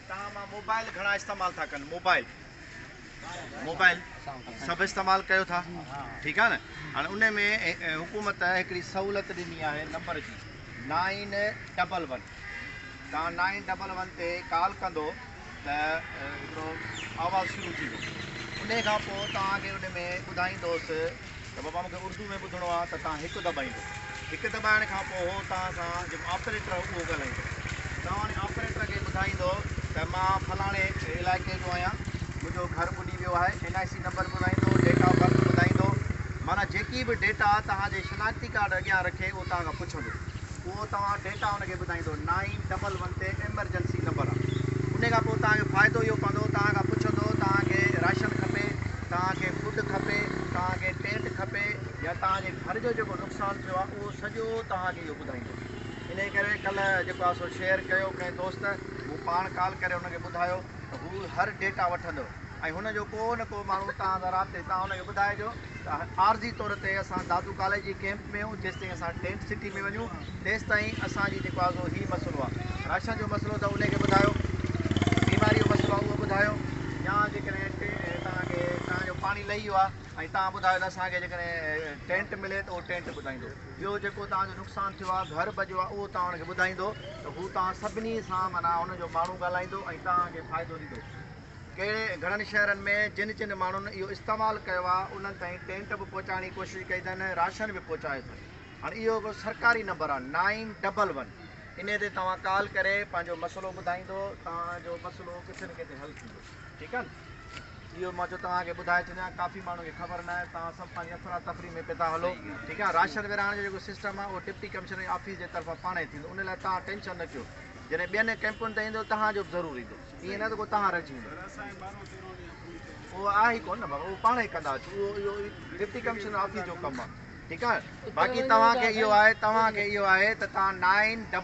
توهان مان موبائل گهڻا استعمال ٿا ڪن موبائل موبائل سڀ استعمال ڪيو ٿا ٺيڪ آهي نه هاڻي ان ۾ حڪومت هڪڙي سهولت ڏني آهي نمبر جي نائن ڊبل ون توهان نائن ڊبل ون تي ڪال ڪندو ته هڪڙو آواز شروع ٿيندو ان کان پوء توهان کي ان ۾ ٻڌائيندوس ته بابا مونکي اردو ۾ ٻڌڻو آ ته توهان هڪ دٻائيندو. هڪ دٻائڻ کان پوء هو توهان سان جيڪو آپريٽر اهو ڳالهائيندو. توهان ان آپريٽر کي ٻڌائيندو ته مان فلاڻي علائقي جو آهيان، منهنجو گهر ٻڏي ويو آهي، اين آء سي نمبر ٻڌائيندو، ڊيٽ آف برٿ ٻڌائيندو، معنيٰ جيڪي به ڊيٽا توهان جي شناختي ڪارڊ اڳيان رکي اهو توهان کان پڇندو. اهو توهان ڊيٽا ان کي ٻڌائيندو. نائين ڊبل ون تي ايمرجنسي نمبر آ. ان کان پوء توهان کي فائدو اهو پوندو توهان کان پڇندو توهان کي راشن کپي، توهان کي فوڊ کپي، توهان کي ٽينٽ کپي يا توهان جي گهر جو جيڪو نقصان ٿيو آهي اهو سڄو توهان کي اهو ٻڌائيندو. انهي ڪري ڪلهه جيڪو آهي سو شيئر ڪيو ڪنهن دوست مون پاڻ ڪال ڪري ان کي ٻڌايو ته هو هر ڊيٽا وٺندو ۽ هن جو ڪو نه ڪو ماڻهو توهان سان رابطي توهان ان کي ٻڌائجو ته عارضي طور تي اسان دادو ڪاليج جي ڪيمپ ۾ آهيون جيستائين اسان ٽينٽ سٽي ۾ وڃون تيستائين اسان جي جيڪو آهي سو هي مسئلو آهي راشن جو مسئلو ته انهي کي ٻڌايو بيماري جو مسئلو آهي اهو ٻڌايو يا جيڪڏهن توهان کي توهان جو پاڻي لهي ويو آهي ۽ توهان ٻڌايو ته اسان کي جيڪڏهن ٽينٽ ملي ته اهو ٽينٽ ٻڌائيندو ٻيو جيڪو توهان جو نقصان ٿيو آهي گهر ڀڄيو آهي اهو توهان ان کي ٻڌائيندو ته هو توهان سڀني سان معنيٰ ان جو ماڻهو ڳالهائيندو ۽ توهان کي فائدو ڏيندو ڪهڙي گهڻن شهرن ۾ جن جن ماڻهن اهو استعمال ڪيو آهي انهن تائين ٽينٽ به پهچائڻ جي ڪوشش ڪئي اٿن راشن به پهچايو اٿن هاڻي اهو هڪڙو سرڪاري نمبر آهي نائين ڊبل ون انهي تي توهان ڪال ڪري پنهنجو مسئلو ٻڌائيندو توهان جو مسئلو ڪٿي نه ڪٿي حل ٿيندو ٺيڪ آهي نه اهو مان چيو توهان کي ٻڌائي ڇڏيان ڪافي ماڻهن کي خبر نه آهي توهان سڀ پنهنجي افرا تفري ۾ پيا ٿا هلو ٺيڪ آهي راشن ورهائڻ جو جيڪو سسٽم آهي اهو ڊپٽي ڪمشنر جي آفيس جي طرفان پاڻ ئي ٿيندو ان لاء توهان ٽينشن نه ڪيو جڏهن ٻين ڪئمپن تي ايندو توهان جو به ضرور ايندو ائين نه ته ڪو توهان رهجي ويندو. اهو آهي ئي ڪونه نه بابا اهو پاڻ ئي ڪندا اچو اهو اهو ڊپٽي ڪمشنر آفيس جو ڪم آهي ٺيڪ آهي باقي توهان کي اهو آهي توهان کي اهو آهي ته توهان نائين ڊبل.